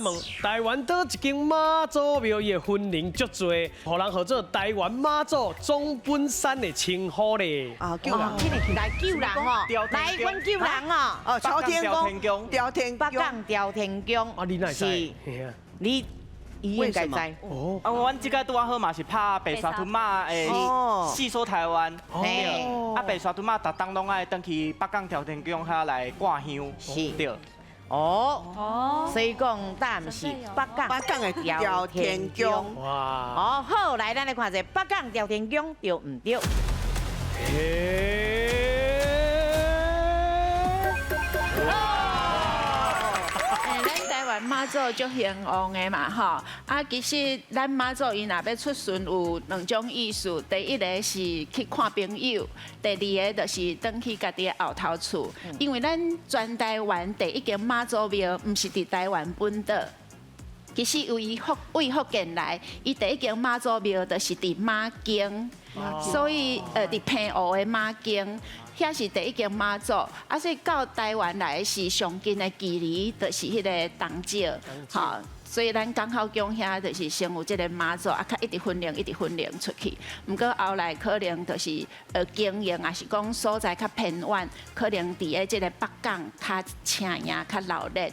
問台灣佗一間媽祖廟，伊的分靈足濟，予人號做台灣媽祖總本山的稱呼咧。啊，救人，來救人哦，來阮救人哦。哦，朝天宮，朝天北港朝天宮。啊，你哪會知？是，你伊應該知。哦。啊，阮這個拄仔好嘛是拍白沙屯媽的戲說台灣，對。啊，白沙屯媽逐冬攏愛轉去北港朝天宮遐來掛香，對。哦，所以講答案是北港北港的朝天宮。哇！哦，好，來咱來看一下北港朝天宮對毋對？嘿。咱台灣媽祖足興旺的嘛，吼！啊，其實咱媽祖伊若欲出巡有兩種意思，第一個是去看朋友，第二个就是轉去家己的後頭厝。因為咱全台灣第一間媽祖廟毋是佇台灣本島，其實為福建來，伊第一間媽祖廟就是佇馬經，所以佇澎湖的馬經。遐是第一間媽祖，啊，所以到台灣來是上近的距離，就是彼个東石，吼，所以咱港口宮遐就是先有這个媽祖，啊，較一直分靈，一直分靈出去。毋過後來可能就是經營，抑是講所在較偏遠，可能佇咧這个北港較請贏、較鬧熱。